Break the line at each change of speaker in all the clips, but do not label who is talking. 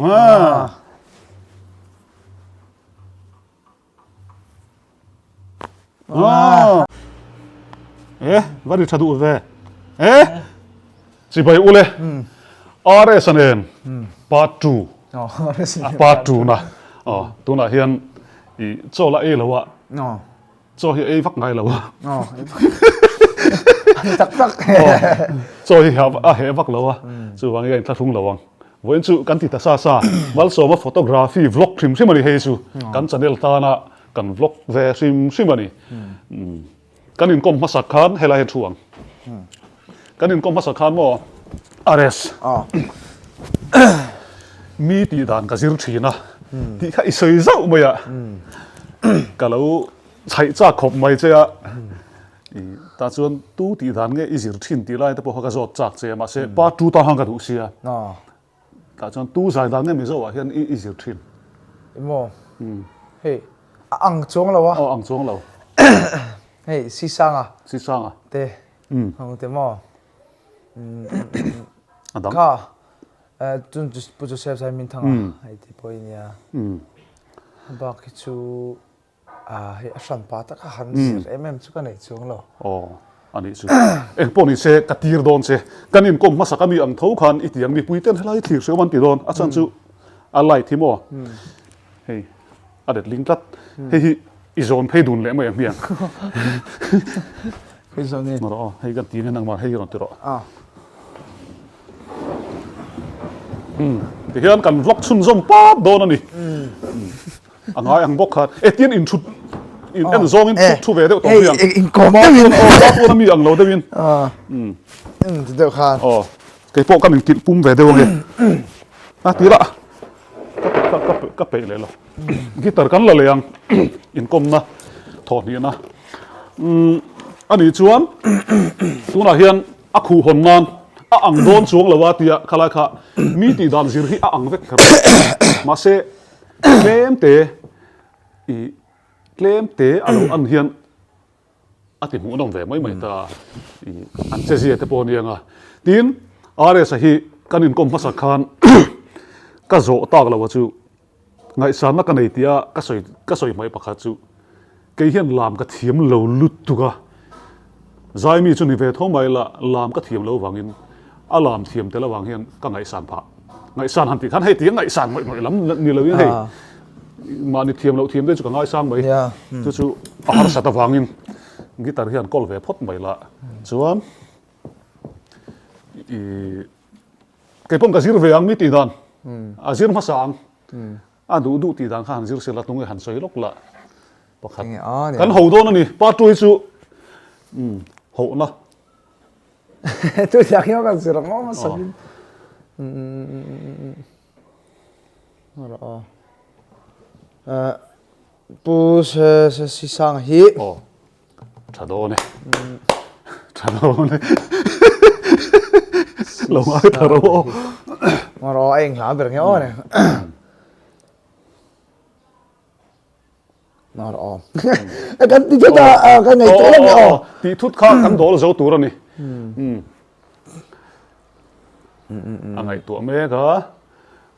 Ah. Ah. Eh, va ri tha duh ve. Eh? Chibai ule. RS anen part 2.
Oh, RS
A part 2 na. Oh, tunah hian i chaw la ei lo a.
Oh.
Chaw hi ei vak ngai lo a.
Oh. Tak tak.
Oh, chaw hi a heh vak lo a. Chuvang hian inthlahrung lo ang. Vawiin chu kan ti ta sa sa, Malsawma photography vlog hrim hrim a ni hei chu. Kan channel tana kan vlog ve hrim hrim a ni. Kan inkawm hmasak khan helai hian thu ang. Kan inkawm hmasak khan maw RS. Mi tih dan ka zir thin a tih kha i sawi zauh mai a. Ka lo chhaih chak khawp mai che a. I tah chuan tu tih dan nge i zir thin tih lai te pawh kha ka zawt chak che a mahse part 2 tan khan ka duh sia. Tah chuan tu zai dan nge Mizo ah hian i zir thin?
Emaw hei a ang chuang lo a.
Aw ang chuang lo.
Hei Sisanga.
Sisanga.
Te. Ang te maw.
A dang.
Kha chun Pu Joseph Zai Minthanga hei ti pawh i nia. Bak hi chu A hei a hran pa tak a han zir em em chu ka nei chuang lo.
Aw a nih chu. Eng pawh ni se ka tir dawn che. Kan inkawm hmasak a mi ang tho khan i tiang mipui ten helai thlir hreuh an ti dawn. A chhan chu a light hi maw hei a let ling tlat. Hei hi i zawn phei dun leh mai ang hmiang.
Hei zawn i.
Rawh aw hei kan ti nen ang hei rawn ti rawh. Tihian kan vlog chhunzawm pap dawn a ni. A ngai ang bawk khan e tian in thut in en zawng in thut thu ve deuh tawh hian
in kawm deuh in
aw tuna mi ang lo deuh in
um ti deuh khan
aw kei pawh kan in kilh pum ve deuh ange a tira ka ka ka peih leh lo guitar kan la leh ang inkawmna thawhhnihna um ani chuan tunah hian a khuh hawn nan a ang dawn chuang lo a tia khalai kha mi tih dan zir hi a ang vek kher mahse Tlem te i tlem te a lo an hian a ti hmuhnawm ve mai mai ta i an che zia te pawh ania nga. Tin RS a hi kan inkawm hmasak khan ka zawh tak lo a chu ngaihsanna ka nei tia ka sawi ka sawi hmaih pakhat chu Kei hian lam ka thiam lo lutuk a, Zaimi chu ni ve tho mai la, lam ka thiam lo vangin a lam thiam tel avang hian ka ngaihsan phah. Ngaihsan han tih khan hei tia ngaihsan ngawih ngawih lam ni loin hei mahni thiam loh thiam te chu ka ngaisang mai. Chu chu a harsat avangin guitar hian kawl ve phawt mai la chuan i kei paw'n ka zir ve ang mi tih dan a zir hmasa ang. A duh duh tih dan kha han zir sila tung e han sawi lawk lah pakhat kan ho dawn a ni pa tu hi chu um hohna
tu thiang hian kan zir ang awm a sakin pu si sang hi
Tha dawn e. Tha dawn e. Lo ngai tha ro aw.
Ngaro a eng hla ber nge aw ne. Ngaro aw. Kan ti thut a kan ngai tawh lo aw.
Ti thut kha kan dawl zo tur a ni. A ngaihtuah mek a.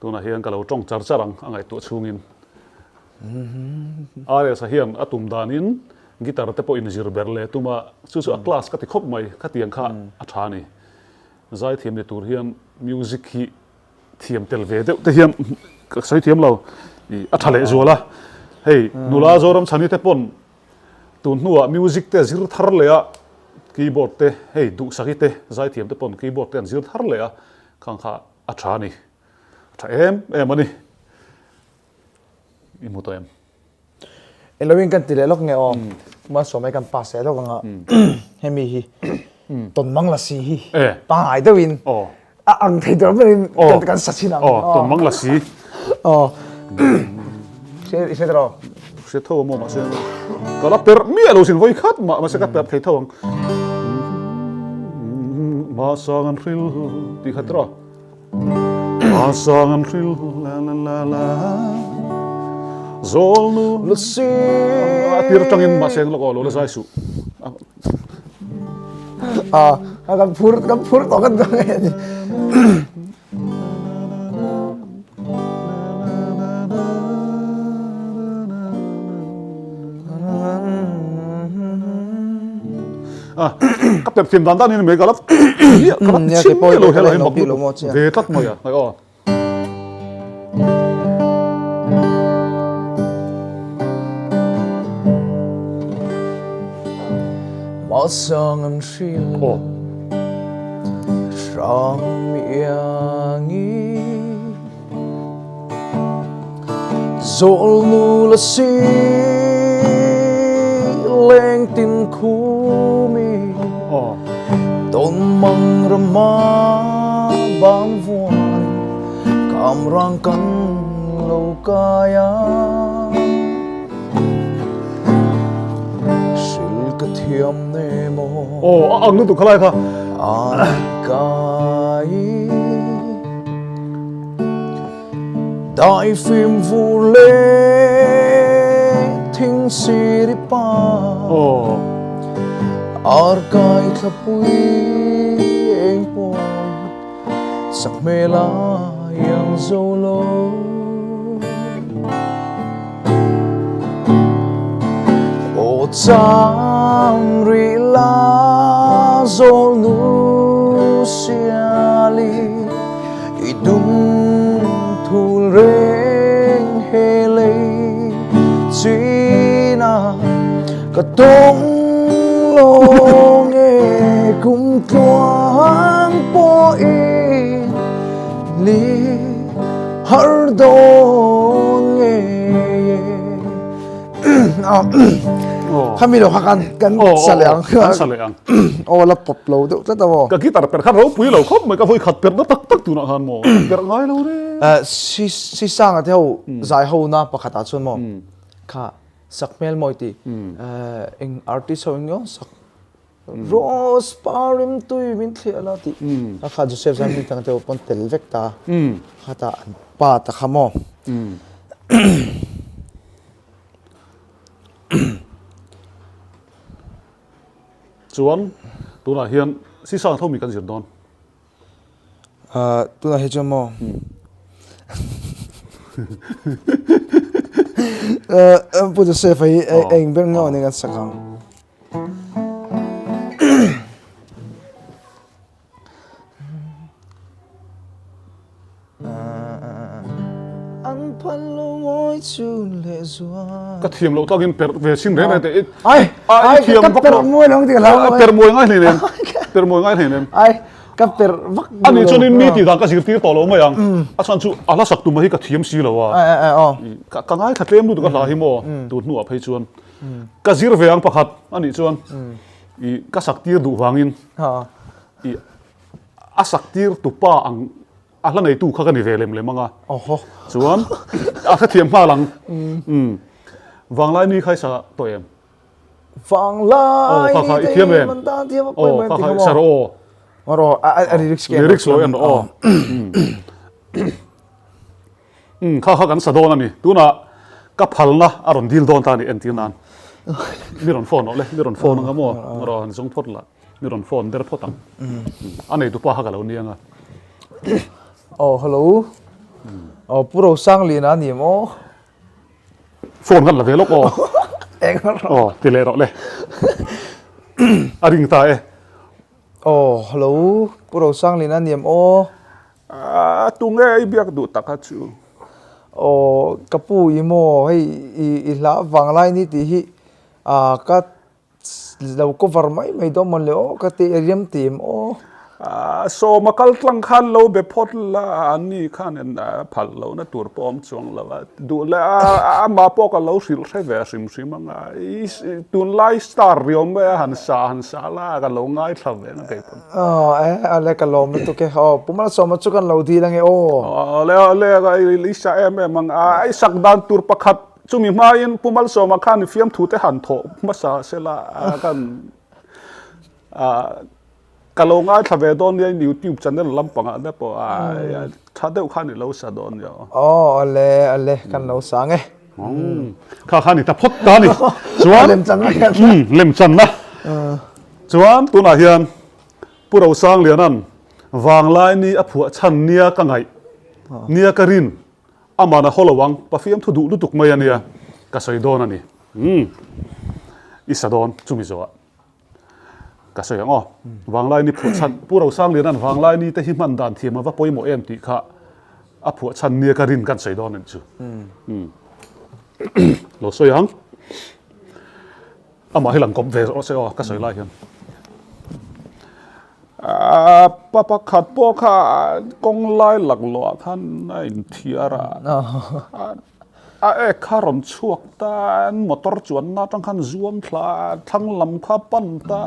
Tunah hian ka lo tawng char char ang a ngaihtuah chhungin. RS-a hian a tum danin guitar te pawh inzir ber leh tum a, chu chu a class ka ti khawp mai, khatiang kha a tha a ni. Zaithiam ni tur hian music hi thiam tel ve deuh te hian ka sawi thiam lo, a tha leh zual a. Hei nula Zoramchhani te pawn tun hnuah music te a zir thar leh a, keyboard te hei Duhsaki te zaithiam te pawn keyboard te an zir thar leh a, khang kha a tha a ni. A tha em em a ni. I hmu tawh em?
Eloin kan ti leh lawk nge aw. Malsawm ai kan pass leh lawk anga hemi hi tawn mang lasi hi pangngai deuhin a ang thei tur berin kan sa chhin ang.
Aw tawn mang lasi.
Aw. I hre tawh.
Hre tho amaw mahse ka la perh miah lo sin vawi khat mah mahse ka perh thei tho ang. Mahsang an hril tih khat rawh. A sang an hril la la la la Zawlnu
Lasi
A tir atangin mahse eng lawk aw lo la zai suh.
A kan phur kan phur tawh kan dang e ni.
Ka perh thiam dan dan in mai ka la ka la chim miah lo helai mak lutuk ve tlat mai a aw.
Malsang an hril hrang iangi Zawl nu la si leng tin khumi Ton mang rama bang vuan Kam rang kan lo kaya Hril ka thiam ne maw
Aw a ang lutuk khalai kha
An kai Daifim vur leh thing siri pa Arkai thlapui eng pawi sak hmel a iang zo lo. Aw chang rih la zawl nu siali I dum thul reng he lei china ka tawng lo nge kum tluang pawh i li har dawn nge
Khami
lo kha kan kan sa leh ang.
Kan sa leh ang.
Aw la pawp lo deuh tlat a maw.
Ka guitar per khan ropui lo khawp mai ka vawi khat per na tak tak tunah khan maw. Per ngai lo re.
Si si sanga te ho zai ho na pakhat ah chuan maw. Kha sak hmel mawi ti. Eng artist ho eng nge sak Rose parim tui min thliah la tih a kha Joseph zan mi tang te pawn tel vek ta kha ta an pa ta kha maw.
Chuan tunah hian Sisang tho mi kan zir dawn.
Tunah hi chuan maw Pu Joseph hi eng ber nge awm kan sak ang. An phal lo ngawi chun leh zual.
Ka thiam loh takin perh ve sin reng reng teh.
Ai, ai, ka perh mawi lo ti ka hlau.
Perh mawi ngai hleinem. Perh mawi ngai hleinem.
Ai, ka perh vak.
Ani chuanin mi tih dan ka zirtir tawh lo mai ang. A chhan chu a hla sak tum hi ka thiam si lo a. Ka ngaithla tlem lutuk a hla hi maw tun hnuah phei chuan. Ka zir ve ang pakhat anih chuan i ka sak tir duh vangin i a sak tir tupa ang a hla neitu kha ka ni ve lem lem anga chuan a hrethiam nghal ang vanglai ni kha i sa tawh em
vanglai ni
te hi man
tan thiam a pawi mai
ti kha maw sa rawh
aw rawh a lyrics
lyrics lo en rawh aw Umm kha kha kan sa dawn a ni. Tunah ka phalna a rawn dil dawn ta a ni entir nan. Mi rawn phone awh le, mi rawn phone anga maw rawn han zawng phawt lah, mi rawn phone ber phawt ang. A nei tupa kha ka lo nia anga.
Aw hello. Aw Pu Rosangliana a ni em aw?
Phone kan la ve lawk aw.
Eng rawh.
Aw ti leh rawh le. A ring ta e.
Aw hello Pu Rosangliana a ni em aw?
A tunge i biak duh tak a chu?
Aw, ka pu i maw, hei i i hla vanglai ni tih hi ah ka lo cover mai mai dawn mawn le aw ka ti riam ti em aw.
A sawma kal tlang khan lo be phawt la, an ni khan en phal lohna tur pawh awm chuang lo a, duh leh a amah pawh ka lo hrilh hre ve hrim hrim ang a, i tunlai star riau mai a han sa han sa la ka lo ngaithla ve na kei pawn.
Aw eh ale ka lawm lutuk e aw Pu Malsawma chu kan lo dil ange aw.
Ale ale i sa em em ang a i sak dan tur pakhat chumi hmain Pu Malsawma khan i fiamthu te han thawh hmasa sela kan ka lo ngaithla ve dawn nia YouTube channel lampangah te pawh a tha deuh khan i lo sa dawn nia
aw. Aw ale ale kan lo sa ange.
Kha khan i ta phawt ta a ni chuan lemchanna. Chuan tunah hian Pu Rosangliana'n Vanglai ni a phuah chhan nia ka ngaih, nia ka rin, aman a haw lo ang, Pafiam thu duh lutuk mai a nia, ka sawi dawn a ni. Umm, i sa dawn chumi zawhah. Ka sawi ang aw. Vanglaini phuah chhan, Pu Rosangliana'n Vanglaini te hi hman dan thiam a va pawimawh em tih kha a phuah chhan nia ka rin kan sawi dawn a nih chu. Lo sawi ang. Amah hi lang kawp ve rawh se aw ka sawi lai hian. Pa pakhat pawh kha kawng lai laklawh ah khan a inthiar a. A ek kha rawn chhuak ta, motor chuanna atang khan zuam thla a, thlang lam kha pan ta.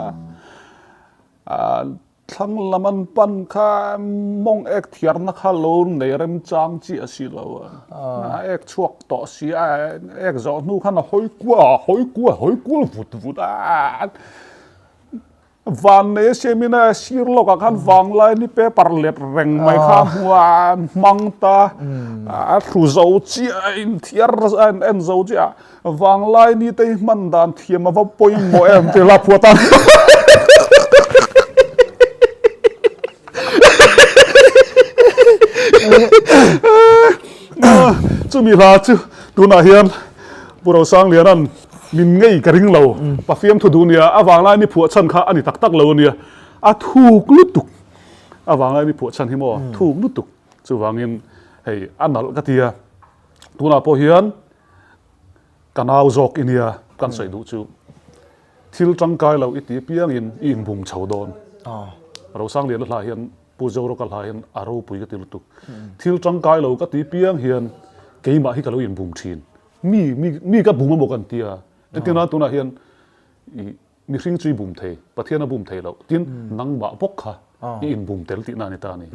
Thlang lam an pan kha mawng ek thiarna kha lo nei remchang chiah a si lo a, a ek chhuak tawh si a, ek zawh hnu khan a hawi kual a hawi kual a hawi kual vut vut a, van nei a siamin a sir lawkah khan vanglai ni paper let reng mai kha a hmu a, an hmang ta, a thlu zo chiah a inthiar a en zo chiah a. Vanglai ni te hi hman dan thiam a va pawimawh em tih hla phuah tan. Chumi hla chu tunah hian Pu Rosangliana'n min ngei ka ring lo. Pafiam thu duh nia, a vanglai ni phuah chhan kha a ni tak tak lo ania. A thuk lutuk. A vanglai ni phuah chhan hi maw thuk lutuk. Chuvangin hei a nalh ka ti a. Tunah pawh hian Ka nau zawk i nia kan sawi duh chu thil tangkai lo i ti piangin i inbum chho dawn. Rosangliana hla hian Pu Zoroka hla hian a ropui ka ti lutuk. Thil tangkai lo ka ti piang hian keimah hi ka lo inbum thin. Mi mi mi ka bum emaw kan tia. Engtin a tunah hian i mihring chu i bum thei, Pathian a bum thei loh. Tin nangmah bawk kha i inbum tel tihna a ni ta a ni.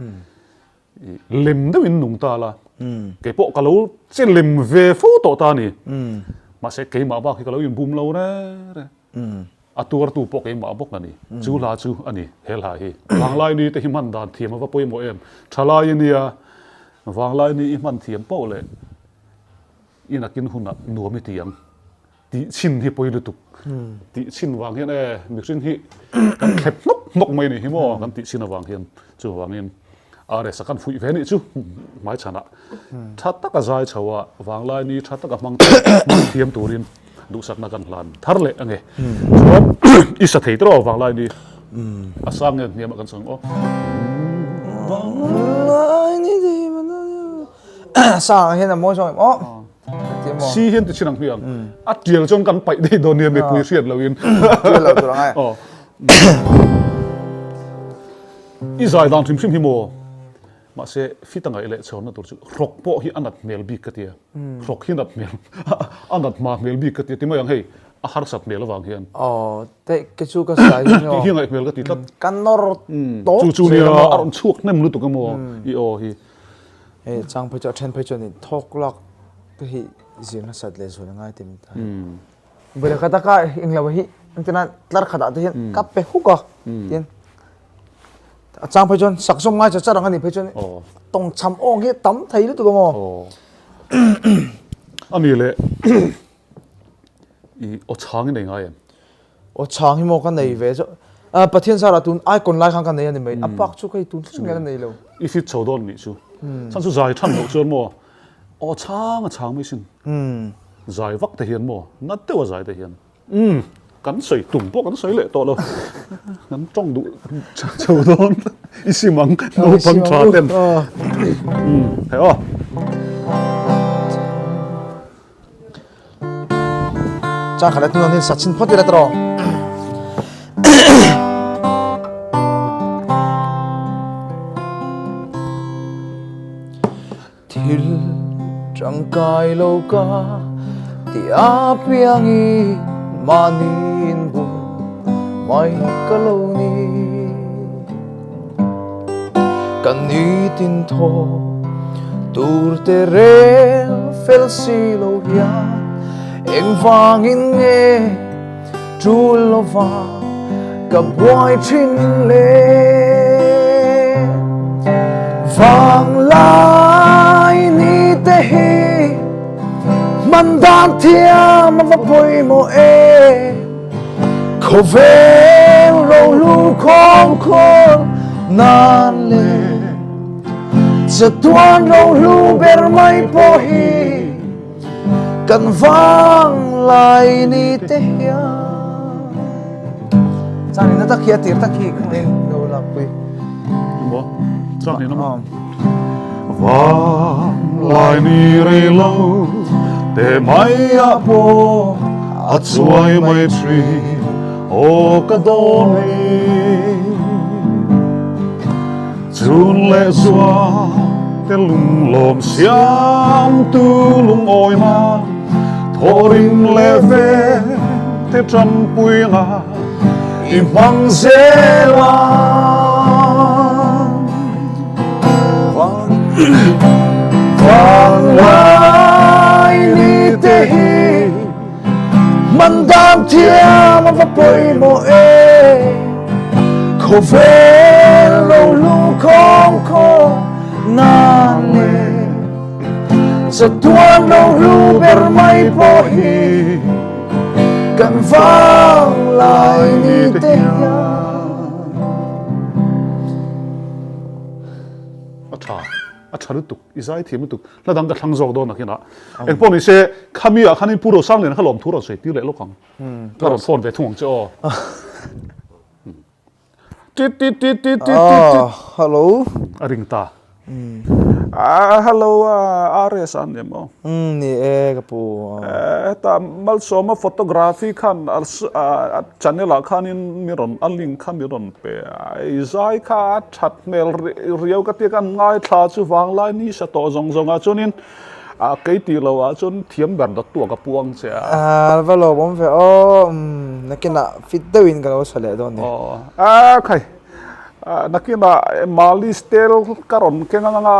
Lem deuhin nung ta la, kei pawh ka lo che lem ve fo tawh ta a ni. Mahse keimah bak hi ka lo inbum lo reng reng. A tuartu pawh keimah bawk a ni. Chu hla chu a ni, he hla hi. Vanglai ni te hi hman dan thiam a va pawimawh em. Thalai i nia, vanglai ni i hman thiam poh leh i nakin hunah nuam i ti ang. Tih chhin hi pawi lutuk. Tih chhin vang hian e mihring hi kan thlep hnawk hnawk mai ni hi maw kan tih chhin avang hian chuvangin RS a kan fuih ve nih chu hmai chhanah tha taka zai chho a vanglai ni tha taka hmang thiam turin duhsakna kan hlan thar leh ange. Chuan i sa thei tawh vanglai ni a sang nge hniamah kan sang aw.
Vanglai ni sang hian a mawi zawk em aw.
Si hian ti chin ang hmiang. A tial chuan kan paih daih dawn nia mipui hriat lo in.
Tial lo tur ang e.
Aw. I zai dan hrim hrim hi maw? Mahse fit a ngaih leh chhawnna tur chu hrawk pawh hi a nat hmel bik ka tia. Hrawk hi nat hmel a nat hma hmel bik ka tia ti mai ang hei a harsat hmel avang hian.
Aw te ke chu ka sai hi
maw. Tih hi ngaih hmel ka ti tlat.
Ka nawr tawp
Chu chu nia a rawn chhuak hnem lutuk emaw i aw hi.
Hei chang phei chu a then phei chuan in thawk lak te hi zir nasat leh zual a ngai tih min ta. Bula ka taka englo hi engtin a tlar khatah te hian ka pe huk a tin a chang phei chuan sak zawm ngai char char ang a nih phei chuan tawng cham awng hi tam thei lutuk a maw.
A mi leh i aw chhang i nei ngai em?
Aw chhang hi maw ka nei ve chu Pathian zara tun icon lai khan ka nei a ni mai a pak chu kei tun thleng hian a nei lo.
I fit chho dawn nih chu. Chhan chu zai than loh chuan maw aw chhang a chhang mai sin. Zai vak te hian maw nat deuh a zai te hian. Umm kan sawi tum pawh kan sawi leh tawh lo. Kan tawng duh chho dawn i sim ang naupang tha ten. Umm hei aw.
Chang khat atu nan sa chin phawt ila tawh. Thil tangkai lo ka ti a piangin mahni bum mai ka lo ni. Kan ni tin thaw tur te rel fel si lo hian engvangin nge tul lova ka buai thin le. Vanglai ni te hi hman dan thiam a va pawimawh em. Khawvel rohlu khawm khawl nan leh chatuan rohlu ber mai pawh hi kan vang lai ni te hian. Chang hnihna tak hi a tir tak hi khawngaih in lo lakpui.
Maw? Chang hnihna maw? Vanglai ni rei lo te mai ah pawh a chuai mai thin aw ka dawn ni. Chun leh zua te lunglawm siamtu lungawina thawhrim leh ve te tanpuina i hmang zel a.
Vanglai ni te hi man dan thiam a va pawimawh e. Khawvel lo lu khawng khawng nan leh chatuan lo hlu ber mai pawh hi kan vanglai ni te hian.
A tha, a tha lutuk, i zai thiam lutuk. Hla dang ka thlang zawk dawn nakinah. Engpawh ni se, khami ah khanin Pu Rosangliana kha lawmthu rawn sawi tir leh lawk ang. Ka rawn phone ve thung ang che aw. Tit tit tit tit tit tit tit.
Hello.
A ring ta. Ah hello RS an ni maw?
Ni e ka pu.
Heta Malsawma photography khan a channel ah khanin mi rawn a link kha mi rawn pe a. I zai kha a that hmel riau ka tia kan ngaithla chu vanglai ni sa tawh zawng zawng ah chuanin A kei tih lo ah chuan thiam ber dawt tu ah ka puang che
a. A va lawmawm ve aw, nakinah fit deuhin ka lo sa leh dawn ni.
Aw, a khai, nakinah Malis tel ka rawn keng ang anga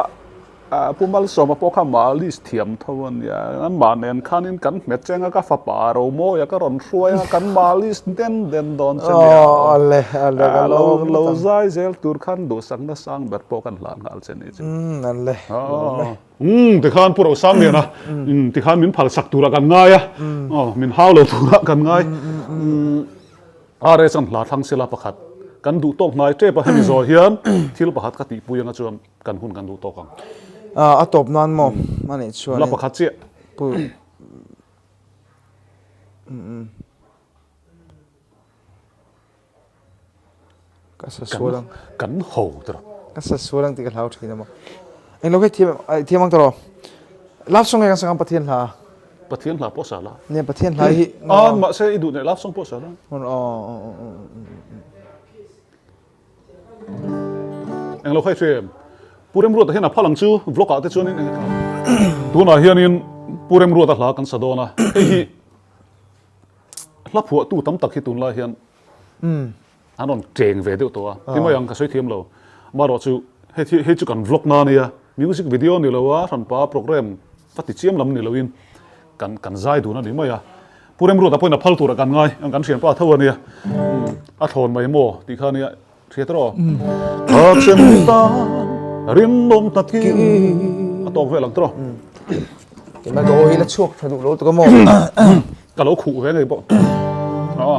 Pu Malsawma pawh kha Malis thiam tho a nia, amah nen khanin kan hmet cheng a, ka fapa Romawia ka rawn hruai a, kan Malis den den dawn che nia.
Aw, ale, ale, ka lawm.
Lo zai zel tur khan duhsakna sang ber pawh kan hlan nghal che ni
chu. Ale, lawm e.
Umm tikhan Pu Rosangliana umm tikhan min phal sak turah kan ngai a, aw min hau lo turah kan ngai. Umm RS an hla thlang sela pakhat kan duh tawk hnai tep a hemi zawh hian thil pakhat ka tihpui anga chuan kan hun kan duh tawk ang.
A tawp nan maw a nih chuan
La pakhat chiah.
Pu Ka sa sual ang.
Kan ho tawh.
Ka sa sual ang tih ka hlau thin a maw. Eng lo khi thiam thiam ang tawh. Love song nge kan sak ang Pathian hla.
Pathian hla pawh sa la.
Nia Pathian hla hi.
An mahse i duh nei love song pawh sa la. Eng lo khai hre Pu Remruata hian a phal ang chu vlog ah te chuan in tunah hianin Pu Remruata hla kan sa dawn a hei hi Hla phuahtu tam tak hi tunlai hian an rawn cheng ve deuh tawh a, ti mai ang ka sawi thiam lo. Amaherawh chu hei hei chu kan vlog na ania, music video ni lo a, hranpa program va ti chiam lam ni loin kan kan zai dun a ni mai a. Pu Remruata pawhin a phal turah kan ngai, kan thianpa tho ania, a thlawn mai maw tih kha ania. Hriat rawh. Ka chen tan rinawm takin a tawk vel ang tawh.
Keimah ka aw hi la chhuak tha duh lo tuk a maw.
Ka lo khuh ve ngei pawh. Aw.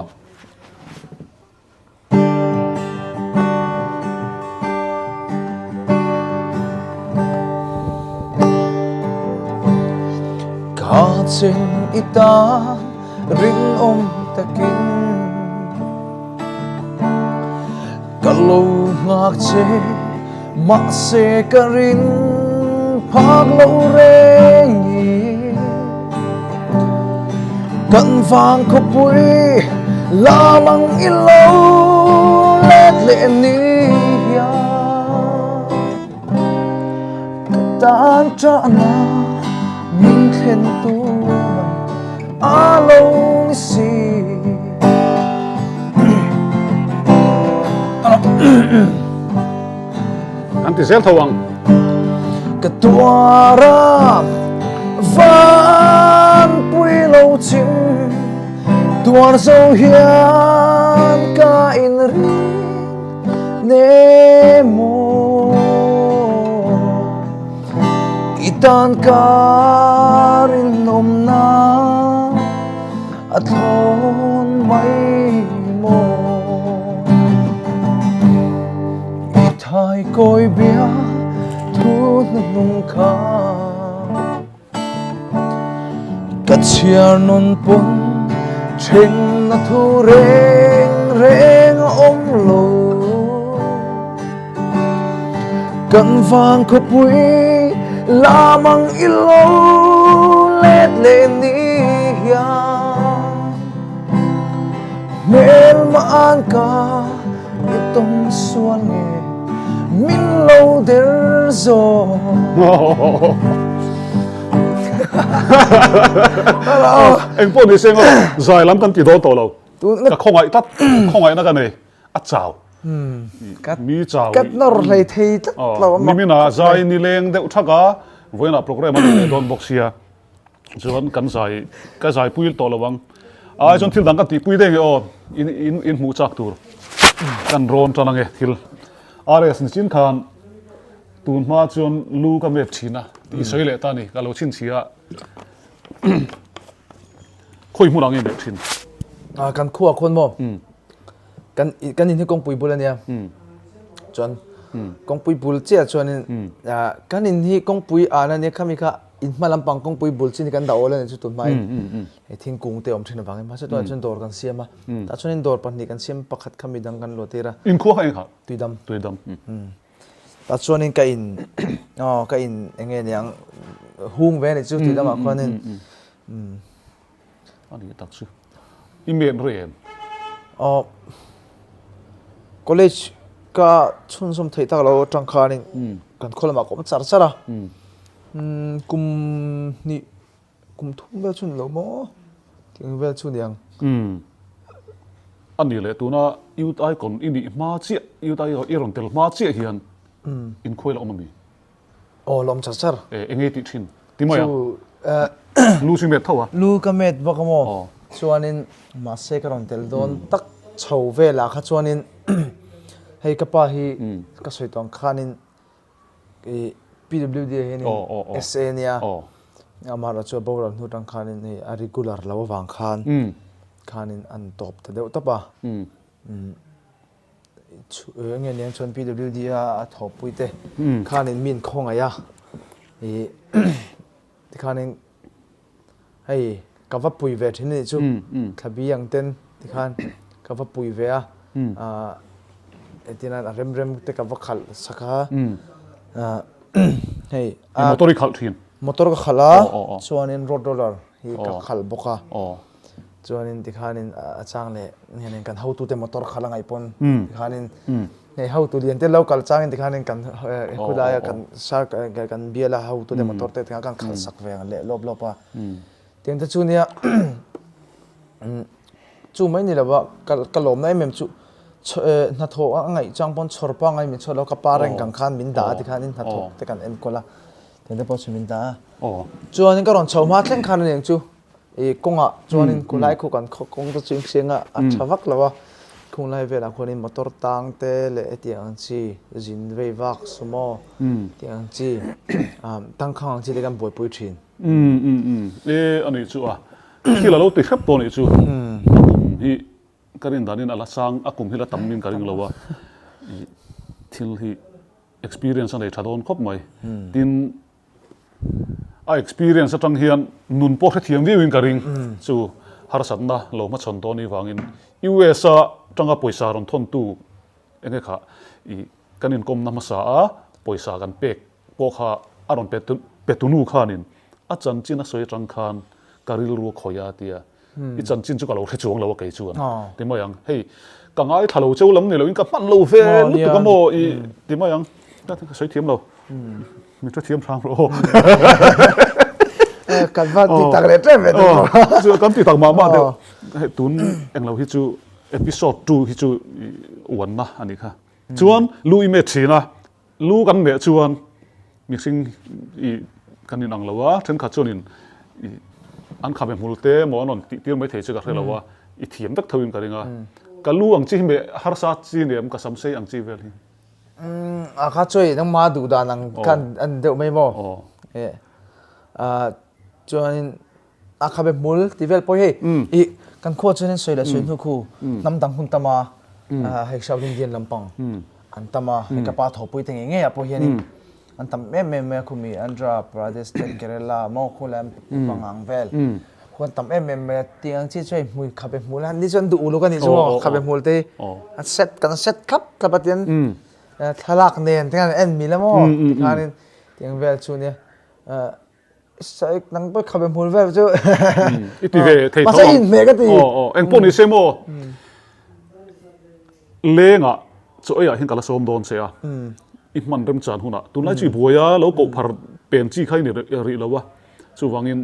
Ka chen i tan rinawm takin. Ka lo nghak che mahse ka rin phak lo reng i Kan vang khawpui lam ang i lo let leh ni hian Ka tan ṭahna min thlen tu mai a lo ni si.
An ti zel tho ang.
Ka tuar a van pui lo chim tuar zo hian ka in ring ne maw I tan ka rinawmna A thlawn mai maw? I thai kawi bia thu hnuhnung kha Ka chhiar nun pawn then na thu reng reng a awm. Vang khawpui lamang i lo let leh ni hian Hmelma an ka i tawng sual nge min lo der zawk.
Eng pawh ni se ngaw zai lam kan ti dawn tawh lo. Ka khawngaih tlat khawngaihna ka nei a chau. Mi chau.
Ka nawr hlei thei tlat lo.
Nimina zai nileng deuh thak a vawiinah program a nei leh dawn bawk sia. Chuan kan zai ka zai pui tawh lo ang. Ai chuan thil dang kan tih pui daih nge aw in in in hmuh chak tur kan rawn tan ange thil. RS nichin khan tun hma chuan lu ka met thin a tih sawi leh ta ni ka lo chhinchhia a khawi hmun ah nge met thin.
Ah kan khua khawn maw kan kan in hi kawngpui bul ania chuan kawngpui bul chiah chuanin kan in hi kawngpui an ania khami kha in hma lampang kawngpui bul chin hi kan dah awl a ni chu tun hmain hei thingkung te awm thin avangin mahse tunah chuan dawr kan siam a tah chuanin dawr pahnih kan siam pakhat kha midang kan luah tir a
inkhua kha eng kha
tuidam
tuidam
tah chuanin ka in aw ka in eng nge niang hung ve a ni chu tuidam ah khuanin
A nih tak chu. I men rei em?
Aw, college ka chhunzawm theih tak lo atang khanin kan khaw lamah ka awm char char a. Kum hnih, kum thum vel chu ni lo maw? Tih ang vel chu ni ang.
A nih leh tuna Youth Icon i nih hma chiah, Youth Icon i rawn tel hma chiah hian inkhuai la awm a mi?
Aw lawm char char.
E enge tih thin ti mai a.
Chu
Lu chu met tho a.
Lu ka met bawk a maw. Chuanin mahse ka rawn tel dawn tak chho velah kha chuanin hei ka pa hi ka sawi tawh ang khanin i PWD ah hianin SA ania amaherawh chu a boral hnu atang khanin hei a regular lo avang khan khanin an tawp ta deuh tawp a. Enge nen chuan PWD a a thawhpui te khanin min khawngaih a ih tikhanin hei ka va pui ve thin anih chu thlabi ang ten tikhan ka va pui ve a ah entirna a rem rem te ka va khalh sak a ah hei
a motor i khalh thin
motor ka khalh a chuanin road roller hi ka khalh bawk a. Chuanin tikhanin a chang leh hianin kan hotute motor khalh a ngaih pawn tikhanin hei hotu lian te lo kal changin tikhanin kan khulaia kan sar kan biala hotute motor te tikhan kan khalh sak ve ang leh lawp lawp a. Tiang te chu nia chu mai ni lova ka lawmna em em chu hnathawh a ngaih chang pawn chhawr pangai min chhuat lo ka pa reng kang khan min dah a tikhanin hnathawh te kan enkawl a tiang te pawh chu min dah a. Chuanin ka rawn chho hma thleng khan aniang chu I kawngah chuanin khulai khu kan kawng te chu inhriang a, a tha vak lo a. Khunglai velah khuanin motor tang te leh hetiang ang chi zin vei vak sumo tih ang chi tangkhang ang chi te kan buaipui thin.
E a nih chu a, thil a lo ti hrep tawh a nih chu. A kum hi ka rin danin a la sang, a kum hi la tam in ka ring lo a, thil hi experience a nei tha dawn khawp mai. Tin, A experience atang hian nun pawh hrethiam viau in ka ring. Chu harsatna lo hmachhawn dawn ni vangin US a tanga pawisa rawn thawntu enge kha i kan inkawmna hmasa a pawisa kan pek pawh kha a rawn pe tunu khanin a chanchin a sawi atang khan ka rilru a khawih a tia. I chanchin chu ka lo hre chuang lo a kei chuan ti mai ang. Hei ka ngaithla lo cheu lam ni loin ka hman lo ve lutuk a maw i ti mai ang. Ka sawi thiam lo. Mi hre thiam hrang rawh aw.
Kan va ti tak leh ṭem ve deuh.
Chu kan ti tak mah mah deuh. Hei tun englo hi chu episode 2 hi chu uanna a nih kha. Chuan lu i met thin a, lu kan meh chuan mihring i kan inang lo a, thenkhat chuanin i an khabe hmul te emaw an rawn tih tir mai thei chu ka hre lo a, i thiam vek tho in ka ring a. Ka lu ang chi hi meh harsa chi nen ka sam sei ang chi vel hi.
A kha chuai nangma duh dan ang khan an deuh mai maw? Chuanin a khabe hmul ti vel pawh hei i kan khua chuanin sawi leh sawi hnu khu hnam dang hun tam a hei South Indian lampang an tam a hei ka pa thawhpui te ngei ngei ah pawh hianin an tam em em mai a khumi Andhra Pradesh te Kerala maw khu lam pangang vel khu an tam em em mai a tiang chi chu hei hmui khabe hmul a ni chuan duh uluk a nih chu maw khabe hmul te hi an set kan set thlap thlap a tian. Thlalak nen te khan en mil a maw tikhanin tiang vel chu nia Saik nang pawh khabe hmul vel chu
i ti ve thei
tho ang inhmeh ka ti
aw aw eng pawh ni se maw lengah chaw eiah hian ka la sawm dawn che a i hman remchan hunah tunlai chu i buai a lo koh phar pen chi kha i ni rih lo a chuvangin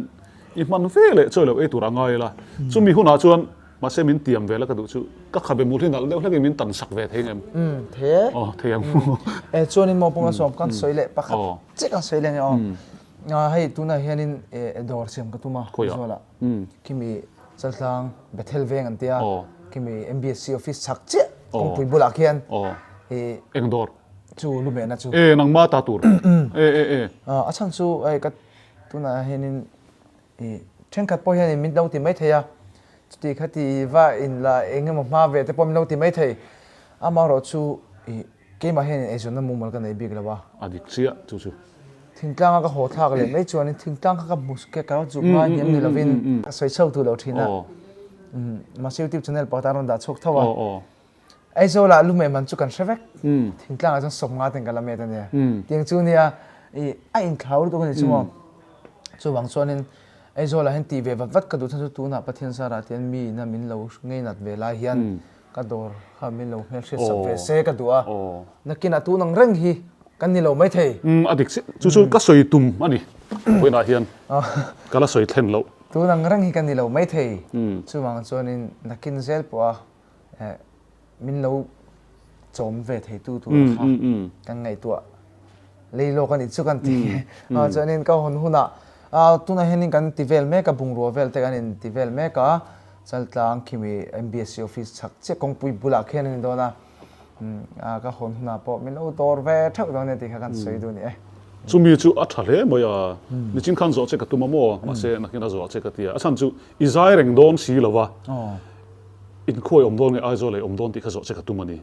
i hman ve leh chawi lo ei tur a ngai la chumi hunah chuan Mahse min tiam ve la ka duh chu ka khabe mul hi nalh deuh hlekin min tan sak ve thei ngem?
Umm thei e.
Aw thei ang.
E chuanin maw pawng a sawm kan sawi leh pakhat chiah kan sawi leh nge aw. Hei tunah hianin e dawr siam ka tum a Aizawl-ah khimi Chaltlang Bethel veng an tia khimi MBSC office chhak chiah kawngpui bulah khian
e Eng dawr?
Chu lumehna chu.
E nangma ta tur. E e e.
A chhan chu hei ka tunah hianin I thenkhat pawh hianin min lo ti mai thei a, chuti kha ti va in la eng emaw hma ve te pawh min lo ti mai thei. Amaherawh chu i keimah hianin eizawnna mumal ka nei bik lo a.
A dik chiah chu chu.
Thingtlanga ka haw thlak leh mai chuanin thingtlang kha ka hmu ka lo chuk ngai hniam ni lovin ka sawi chho tu lo thin a. Mahse youtube channel pakhat a rawn dah chhuak tho a. Aizawlah lumeh man chu kan hre vek. Thingtlangah chuan sawmnga ten ka la met a nia. Tiang chu nia i a inthlau lutuk a ni chu maw. Chuvang chuanin Aizawlah hian tih ve vat vat ka duh chhan chu tunah Pathian Sarah tian mi ina min lo ngeinat ve lai hian ka dawr kha min lo hmelhriat sak ve se ka duh a. Nakinah tun ang reng hi kan ni lo maithei.
A dik chiah. Chu chu ka sawi tum a ni. Vawiinah hian ka la sawi thlen loh.
Tun ang reng hi kan ni lo maithei. Chuvang chuanin nakin zel pawha min lo chawm ve thei tu tur kha kan ngaihtuah lei lawk a nih chu kan ti chuanin ka hawn hunah tunah hianin kan ti vel mek a bungrua vel te kan in ti vel mek a Chaltlang khimi MBSC office chhak chiah kawngpui bulah khian a ni dawn a ka hawn hunah pawh min lo dawr ve theuh dawn nia tih kha kan sawi duh a ni e.
Chumi chu a tha hle mai a, nichin khan zawh che ka tum a maw mahse nakin a zawh che ka ti a, a chhan chu i zai reng dawn si lo va. Inkhuai awm dawn nge Aizawl ei awm dawn tih kha zawh che ka tum a ni.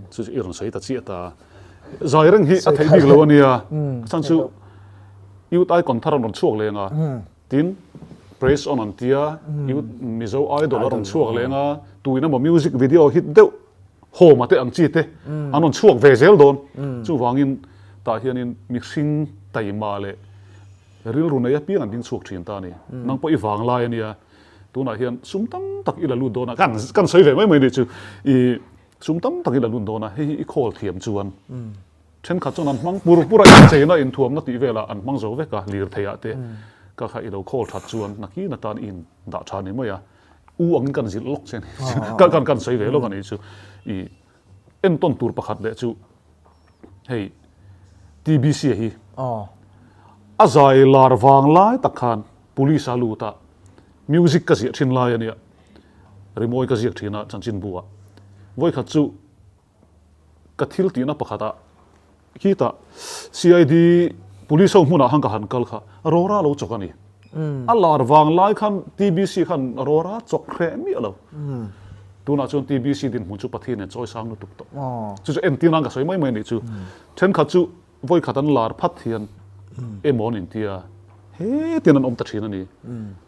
Chu chu i rawn sawi ta chiah ta. Zai reng hi a theih bik lo a nia. A chhan chu Youth Icon thar an rawn chhuak leng a. Tin, Praise On an tia, Youth Mizo Idol a rawn chhuak leng a, tuin emaw music video hit deuh hawm a te ang chi te an rawn chhuak ve zel dawn. Chuvangin tah hianin mihring taima leh rilru nei apiang an ding chhuak thin ta a ni. Nang pawh i vanglai a nia. Tunah hian sum tam tak i la lut dawn a, kan kan sawi ve mai mai nih chu, i sum tam tak i la lut dawn a, hei hi i call thiam chuan thenkhat chuan an hmang pur pur a, incheina inthuamna tih velah an hmang zo vek a, lirtheiah te ka kha i lo call that chuan nakin atan i in dah tha ni mai a, u angin kan zilh lawk che a ni, kan kan sawi ve lawk a nih chu, i entawn tur pakhat leh chu hei TBC a hi a zai lar vang lai tak khan Police a lut a, music ka ziah thin lai a nia, rimawi ka ziak thin a chanchinbu ah. Vawikhat chu ka thil tihna pakhat ah khitah CID police ho hmunah khan ka han kal kha rawra lo chawk a ni. A lar vang lai khan TBC khan rawra chawk hreh miah lo. Tunah chuan TBC dinhmun chu Pathian in chawi sang lutuk tawh. Chu chu entir nan ka sawi mai mai a nih chu. Thenkhat chu Vawikhat an lar phat hian emaw an intia hetian an awm ta thin a ni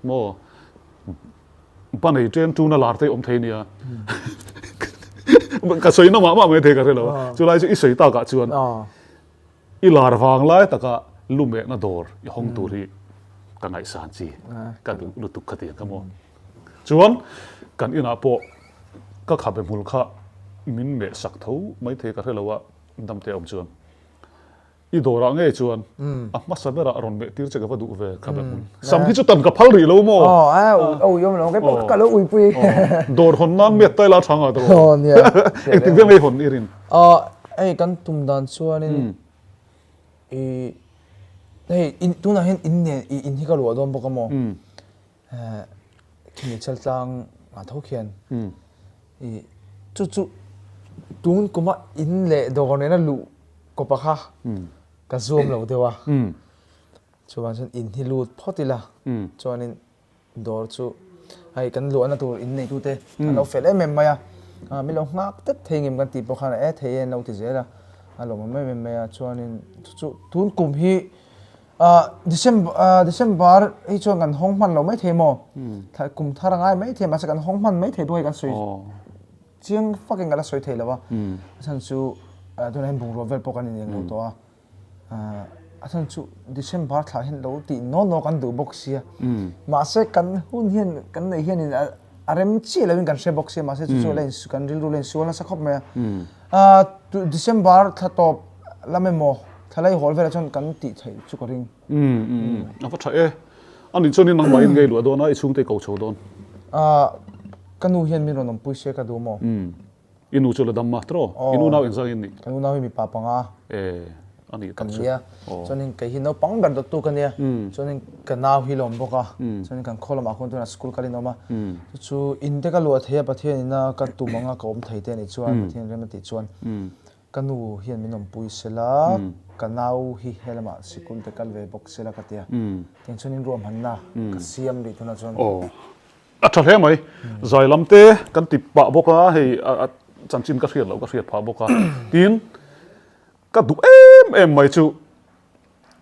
maw? Banei chen tuna lar te awm thei nia. Ka sawi na mah mah mai thei ka hre lo a. Chulai chu i sawi takah chuan i lar vang lai taka lumehna dawr i hawng tur hi ka ngaihsan chi ka duh lutuk kha tiang ka maw. Chuan kan inah pawh ka khabe hmul kha min meh sak tho mai thei ka hre lo a. Damte awm chuan i dawrah ngei chuan a hmasa berah rawn meh tir che ka va duh ve kha be hmun. Sam hi chu tan ka phal rih lo maw?
Aw a a ui awm lo kei pawh ka lo ui pui.
Dawr hawn nan miat tai la tha ngai tawh.
Aw nia.
Engtik vel ngei hawn i rin?
Aw hei kan tum dan chuanin i hei in tunah hian in nen i in hi ka luah dawn bawk a maw? Khimi chaltlang ah tho khian i chu chu tun kuma in leh dawr nena luh kawpa kha ka zuam lo deuh a chuvang chuan in hi lut phawt ila chuanin dawr chu hei kan luahna tur in neitute an lo fel em em mai a min lo nghak tep thei ngem kan tih pawh khan e thei e an lo ti zel a a lawmawm em em mai a chuanin chu chu tun kum hi December December hi chuan kan hawng hman lo mai thei maw? Kum thar a ngai mai thei mahse kan hawng hman mai thei pawh hei kan sawi chiang fakin ka la sawi thei lo a. A chhan chu Tunah hian bungrua vel pawh kan ineng lo tawh a. A chhan chu December thlah hian lo tih naw naw kan duh bawk sia. Mahse kan hun hian kan neih hianin a rem chiah loin kan hre bawk sia mahse chu chu la kan rilru la insual nasa khawp mai a. December thla tawp lam emaw thla lai hawl velah chuan kan tih theih chu ka ring.
A va tha e. A nih chuan in nangmah in ngei luah dawn a i chhungte i ko chho dawn.
Ka nu hian min rawn awmpui se ka duh maw?
I nu chu la dam ma tiraw? I nu nau engzang in nih?
Ka nu nau hi mipa panga.
E, a nih tak
chu. Kan nia. Chuanin kei hi naupang ber dawttu ka nia. Chuanin ka nau hi la awm bawk a. Chuanin kan khaw lamah khawn tunah school kalin a awm a. Chu chu in te ka luah thei a Pathian ina ka tum anga ka awm thei te a nih chuan Pathian rem a tih chuan ka nu hian min awmpui sela ka nau hi helamah sikul te kal ve bawk sela ka ti a. Tiang chuanin ruahmanna ka siam rih tunah chuan.
A tha hle mai. Zai lam te kan ti pah bawk a, hei a chanchin ka hriat loh ka hriat phah bawk a. Tin, ka duh em em mai chu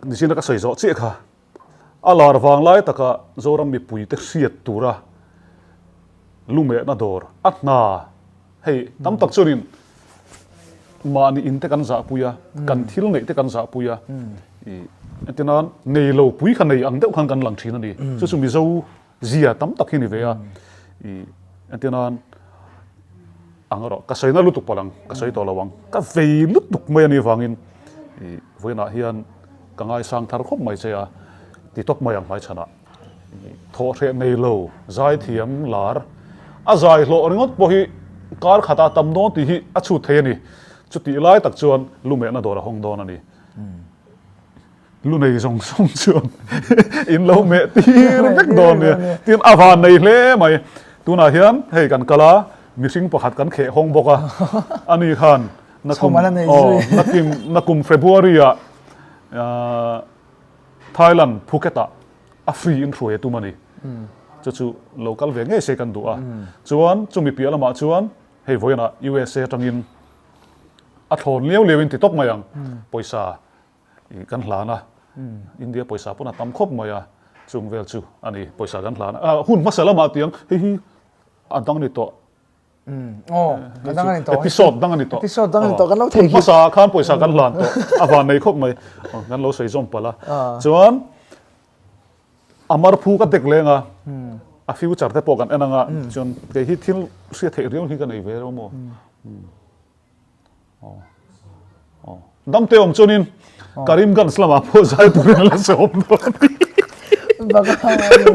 nichin a ka sawi zawh chiah kha. A lar vang lai taka Zoram mipui te hriat tura lumehna dawr a hna hei tam tak chuanin mahni in te kan zahpui a, kan thil neih te kan zahpui a. Ih entirnan nei lo pui kha nei ang deuh khan kan lang thin a ni. Chu chu Mizo Zia tam tak hi ni ve a, i entir nan ang erawh ka sawi na lutuk palh ang, ka sawi tawh lo ang, ka vei lutuk mai a nih vangin i vawiinah hian ka ngaisang thar khawp mai che a, ti tawp mai ang hmaichhanah thawhhreh nei lo zaithiam lar a zai hlawh ringawt pawh hi kar khatah tam dawn tih hi a chhut thei a ni, chutih lai tak chuan lumehna dawr a hawng dawn a ni. Lu nei zawng zawng chuan in lo meh tir vek dawn nia. Tin a van nei hle mai. Tunah hian hei kan kal a, mihring pakhat kan kheh hawng bawk a. Ani khan nakum aw nakim nakum February ah Thailand Phuket ah a free in hruai a tum a ni. Chu chu lo kal ve ngei se kan duh a. Chuan chumi piah lamah chuan hei vawiinah USA atangin a thlawn liau liau in ti tawp mai ang pawisa I kan hlan a, India pawisa pawn a tam khawp mai a, chung vel chu a ni pawisa kan hlan a. Hun hmasa lamah tiang hei hi a dang a ni tawh.
Aw, a dang a ni tawh.
Episode dang a ni tawh.
Episode dang a ni tawh kan lo thei.
Hun hmasa ah khan pawisa kan hlan tawh, a van nei khawp mai. Kan lo sawi zawm palh a. Chuan a marphu ka dek leng a, a future te pawh kan en ang a, chuan kei hi thil hriat theih riau hi ka nei ve reuh maw. Damte awm chuanin Karimganj lamah pawh zai turin a la sawm dawn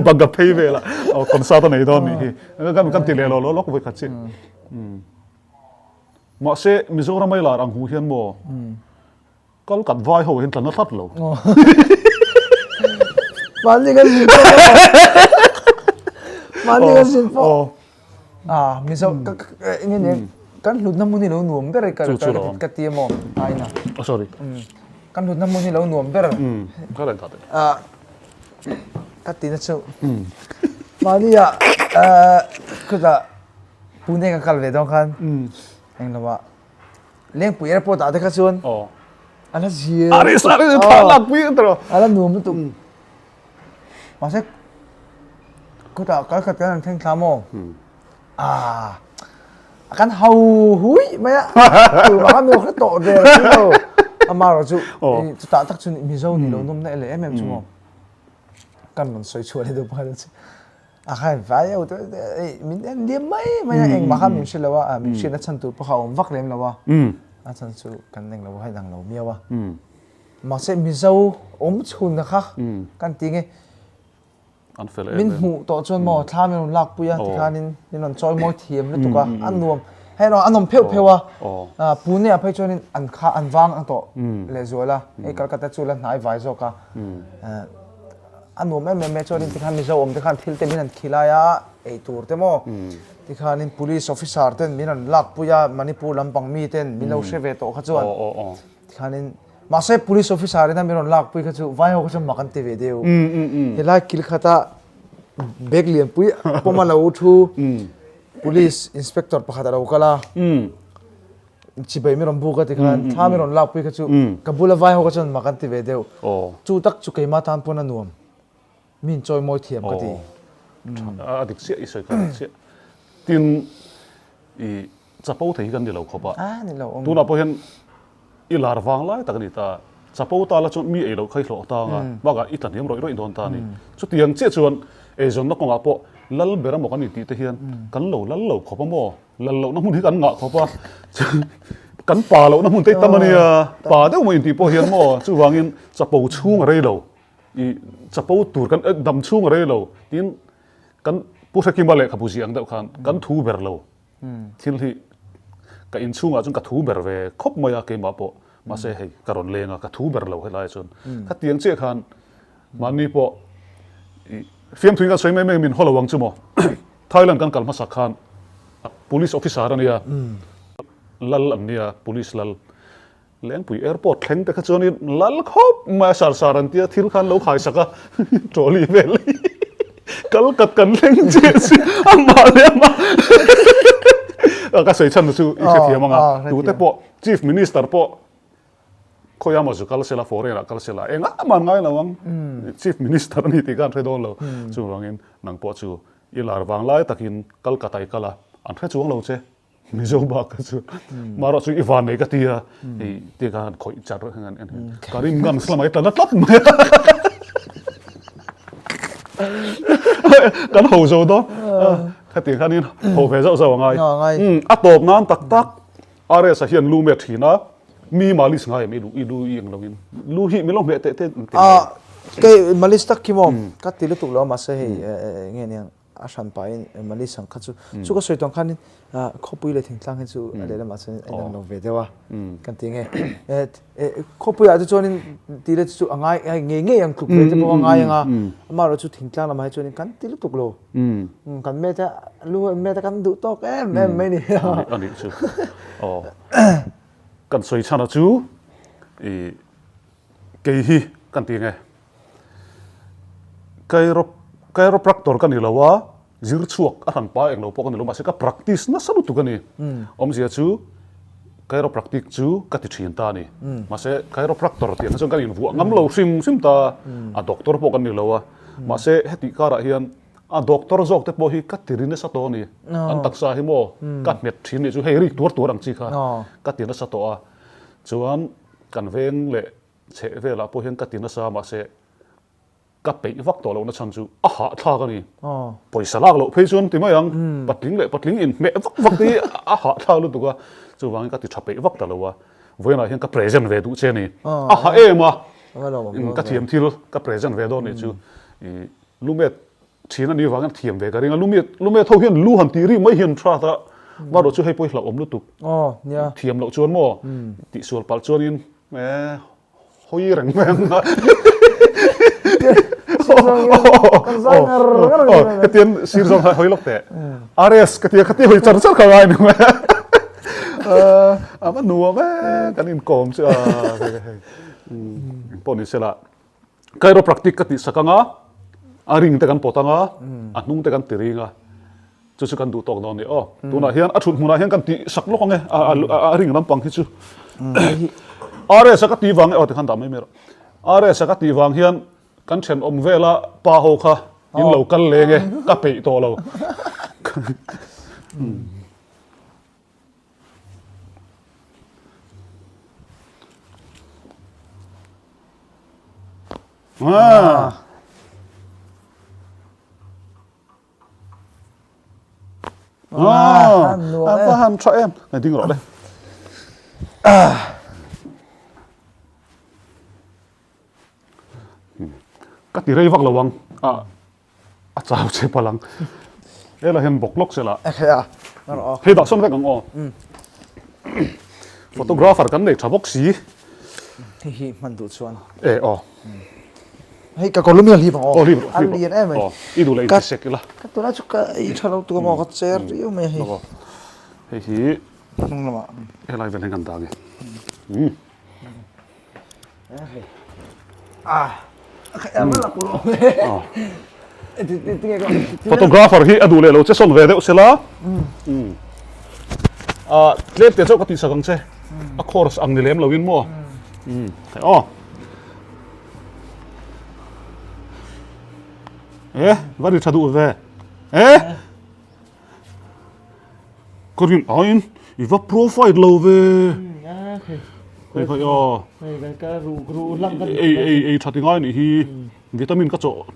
Baga phei velah concert a nei dawn nih hi. Kan kan ti leh lo lo lawk vawi khat chi. Mahse Mizoram ai lar ang hu hian maw kal kat vai ho hian tla na tlat lo.
Mahni kan zin pawh. Mahni kan zin pawh. Ah, Mizo nge ne kan hlutna hmun hi lo nuam ber ka ka ti emaw aina.
Oh sorry.
Kan hlutna hmun hi lo nuam ber.
Ka len ta te.
Ah ka ti na chu. Mahni ah khuta Pune ka kal ve dawn khan. Eng lova Lengpui airport ah te kha chuan.
Oh.
Ala zir.
Ari sari tha lak pui tro.
Ala nuam lutuk. Mahse khutah kal khat kan han thleng thla maw? Ah, kan hau hui mai a. Tumah kha mi hre tawh der si lo. Amaherawh chu chutah tak chu Mizo ni lo nawm na leh em em chu maw. Kan rawn sawi chhuah leh deuh pakhat a che. A khan vai deuh te min en liam mai mai a engmah kha min hre lo a, min hriatna chhan tur pawh kha a awm vak lem lo a. A chhan chu kan eng lo a inang lo miau a. Mahse Mizo awm chhun kha kan ti nge min hmuh tawh chuan maw thla min rawn lakpui a tikhanin min rawn chawi mawi thiam lutuk a a nuam hei erawh a nawm pheuh pheuh a Pune ah phei chuanin an kha an vang ang tawh lehzual a hei Calcutta chu la hnai vai zawk a a nuam em em e chuanin tikhan Mizo awm te khan thil te min han khilai a ei tur te maw tikhanin police officer ten min rawn lakpui a Manipur lampang mi ten min lo hre ve tawh kha chuan Tikhanin mahse police officer in a min rawn lakpui kha chu vai ho kha chuan mak an ti ve deuh. Helai kil khata bag lianpui pawm a lo thu police inspector pakhat a lo kal a. Chibai min rawn buk a tikhan thla min rawn lakpui kha chu ka bula vai ho kha chuan mak an ti ve deuh. Chu tak chu keimah tan pawn a nuam. Min chawi mawi thiam ka ti.
A dik chiah i sawi kha a dik chiah. Tin i chapo thei hi kan ni lo khawp a.
Ni lo.
Tunah pawh hian. I lar vang lai tak a ni ta. Chapo ta la chuan mi ei loh kha i hlawh ta anga, bakah i tlahniam rawih rawih dawn ta a ni. Chutiang chiah chuan eizawnna kawngah pawh lal ber amaw kan intih te hian kan lo lal lo khawp a maw? Lal lohna hmun hi kan ngah khawp a, kan pa lohna hmun te hi tam a nia, pa deuh maw intih pawh hian maw? Chuvangin chapo chhung a rei lo, i chapo tur kan dam chhung a rei lo tiin kan Pu Hrekima lehkhabu ziah ang deuh khan kan thu ber lo. Thil hi ka inchhungah chuan ka thu ber ve khawp mai a keimah pawh mahse hei ka rawn leng a ka thu ber lo helaiah chuan khatiang chiah khan mahni pawh ih fiamthuin kan sawi mai mai min haw lo ang chu maw Thailand kan kal hmasak khan police officer a nia lal an nia police lal Lengpui airport thleng te kha chuanin lal khawp mai a sar sar an tia thil khan lo khai sak a trolley vel hi kal kat kan thleng chiah si amah leh amah ka sawi chhan chu i hrethiam anga tute pawh chief minister pawh khawi amaw zu kal sela foreign ah kal sela engah mah an ngai lo ang chief minister a ni tih kha an hre dawn lo chuvangin nang pawh chu i lar vang lai takin kal kat ah i kal a an hre chuang lo che. Mizo bak kha chu marawh chu i van nei ka ti a hei ti khan khawih char hian en hian ka rim ngam sla mai tla tlat mai kan ho zo dawn khati khanin ho ve zauh zauh angai a tawp nan tak tak RS a hian lu me thin a mi malis ngai em i lu i lu i eng loin lu hi mi lo hmeh teh te
a kei malis tak khi maw ka ti lutuk lo mahse hei nge niang A hran pahin Malis ang kha chu chu ka sawi tawng khanin khawpui leh thingtlang hi chu a lehlamah chuan a inang lo ve deuh a kan ti nge. Khawpuiah te chuanin tih leh chu a ngai ngei ngei ang tluk ve te pawh a ngai ang a, amaherawh chu thingtlang lamah hi chuanin kan ti lutuk lo. Kan met a lu met a kan duh tawk em em mai ni.
A nih chu. Aw. Kan sawi chhan a chu i kei hi kan ti nge. Chiropractor ka ni lo a, zir chhuak a hran pa eng lo pawh ka ni lo, mahse ka practice nasa lutuk a ni. Awmzia chu chiropractic chu ka ti thin ta a ni. Mahse chiropractor tih ang chuan kan invuah ngam lo hrim hrim ta, a doctor pawh kan ni lo a. Mahse hetih karah hian a doctor zawk te pawh hi ka ti ri nasa tawh a ni. An taksa hi maw ka hmet thin nih chu hei rik tuar tuar ang chi kha ka ti nasa tawh a. Chuan kan veng leh Chheh velah pawh hian ka ti nasa mahse ka peih vak tawh lohna chhan chu a hahthlak a ni. Pawisa lak loh phei chuan ti mai ang, patling leh patling inhmeh vak vak te hi a hahthlak lutuk a, chuvangin ka ti tha peih vak ta lo a. Vawiinah hian ka present ve duh che a ni. A ha em a, ka thiam thil ka present ve dawn nih chu i lumet Thian a nih vangin a thiam ve ka ring a, lumet lumet ho hian lu han tih ri mai hian hrat a, marawh chu hei pawh hi hlauhawm lutuk.
Aw, nia.
Thiam loh chuan maw tihsual palh chuanin e hawi reng mai ang a.
Kan zai ngar ngar
mai. Hetiang sir zawng hawi lawk teh. RS ka tia khatia hawi char char kha ngai ni mai. A va nuam e kan inkawm chu a hei hei. Engpawh ni sela. Chiropractic ka tih sak anga, a ring te kan pawt anga, a hnung te kan ti ring a, chu chu kan duh tawk dawn a ni aw. Tunah hian a thut hmunah hian kan tih sak lawk ang e, a ring lampang hi chu. RS a ka tih vang e, aw tikhan dah mai mai rawh. RS a ka tih vang hian kan thenawm vela pa ho kha in lo kal leng e, ka peih tawh lo. Ah. Ah, a va han tha em. Ngai ding rawh le. Ah. Ka ti rei vak lo ang. Ah. A chau che palh ang. Hela hian bawk lawk sela. Hei dah sawn vek ang aw. Photographer kan nei tha bawk si.
Hei hi hman duh chuan.
E aw.
Hei ka kawlum hian hlip ang aw.
Aw hlip
hlip. A lian em mai.
Aw i duh leh inti sek ila.
Ka tunah chu ka ei tha lo tuk amaw ka cher riau mai a hei.
Hei hi.
Hnung lamah.
Helai vel hian kan dah ang e. Photographer hi a duh leh lo che sawn ve deuh sela. Ah tlem te chauh ka tihsak ang che. A course ang ni lem lo in maw. Aw. E va ri tha duh ve. E. Ka rin aiin i va profile lo ve. Hei hei aw.
Hei ka ru ru lang ka
ei ei ei tha ti ngai nih hi. Vitamin ka chawh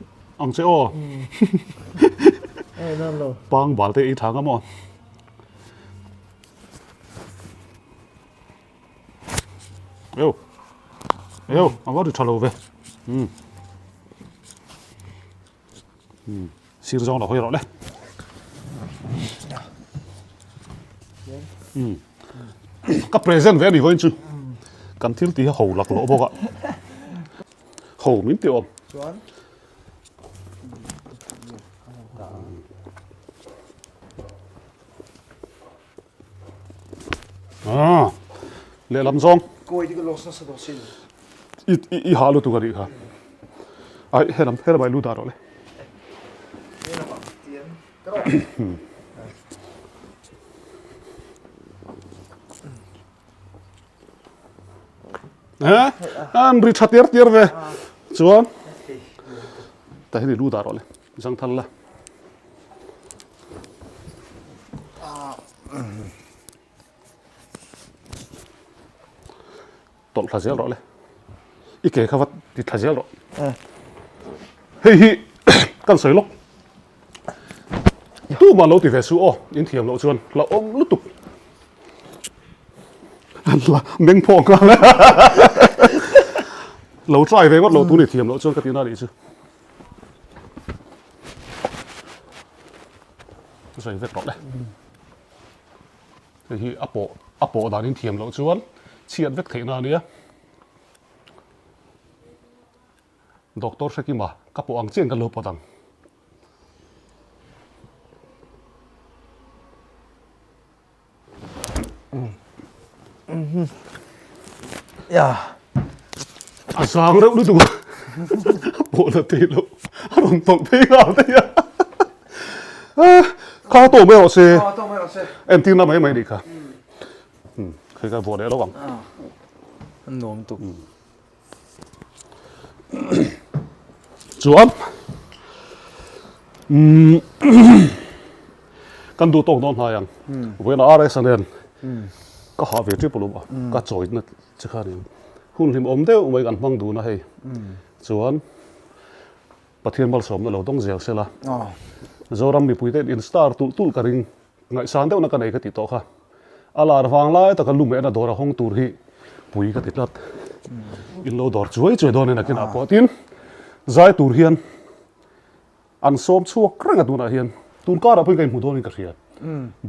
ang che aw.
Ei nan lo.
Pang bal te ei tha nga maw. Eu. Eu, a va ri tha lo ve. Um. Sir zawng lo hawi rawh le. Ka present ve a ni vawiin chu. Kan thil tih hi ho lak loh bawk a. Ho min ti awm.
Chuan.
Ah, lehlam zawng.
Kawi te ka los nasa dawn sin.
I i i ha lutuk a nih kha. Ai helam helam ai lu dah rawh le. Eh, an ri tha tiar tiar ve. Chuan ta hi ni lu dah rawh le. Zangthal la. Tawlh thla zel rawh le. I ke kha va ti thla zel rawh. Hei hi kan sawi lawk. Tumah lo ti ve su aw, in thiam loh chuan la awm lutuk. An la meng phawk nghal e. Lo try ve ngawt lo tun i thiam loh chuan ka tihna anih chu. Sawi vek rawh le. Hei hi a pawh a pawh danin thiam loh chuan chhiat vek theihna a nia. Doctor Hrekima ka pawh ang chian kan lo pawt ang. A zang reuh lutuk a, a pawh la thei lo, a rawn tawlh phei nghal daih a. Kha tawh mai rawh se, entirna mai mai a nih kha. Hei ka vuah leh lo ang.
A nuam tuk.
Chuan kan duh tawk dawn hnai ang. Vawiin a RS a nen ka hah ve ṭep alawm a, ka chawina che kha aniang. Hun hlim awm deuh mai kan hmang dun a hei. Chuan Pathian malsawmna lo dawng zel sela. Zoram mipuite in star tulh tulh ka ring. Ngaihsan deuhna ka nei ka tih tawh kha. A lar vang lai taka lu mehna dawr a hawng tur hi pui ka ti tlat. In lo dawr chuai chuai dawn in a kinah pawh tin zai tur hian an sawm chhuak reng a tunah hian tun karah pawhin ka inhmu dawn in ka hria.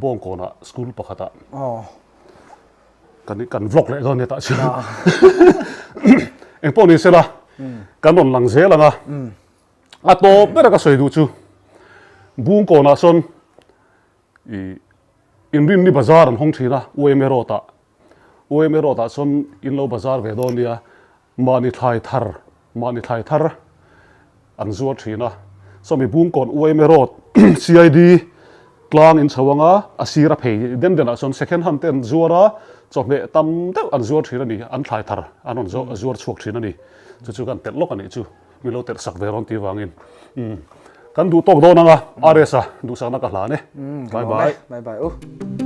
Bawngkawnah school pakhatah kan kan vlog leh dawn nia tah chuan. Engpawh ni sela kan rawn lang zel ang a. A tawp ber a ka sawi duh chu Bungkawnah sawn ih Inrinni bazar an hawng thin a UMA road ah. UMA road ah sawn in lo bazar ve dawn nia mahni thlai thar mahni thlai thar an zuar thin a. Sawmi Bungkawn UMA road CID tlang in chho anga a sir a phei den den ah sawn second hand te an zuar a chawhmeh tam deuh an zuar thin a ni an thlai thar an rawn zuar chhuak thin a ni. Chu chu kan telh lawk a nih chu. Min lo telh sak ve rawn tih vangin kan duh tawk dawn anga RS a duhsakna ka hlan e. Bye bye.
Bye bye u.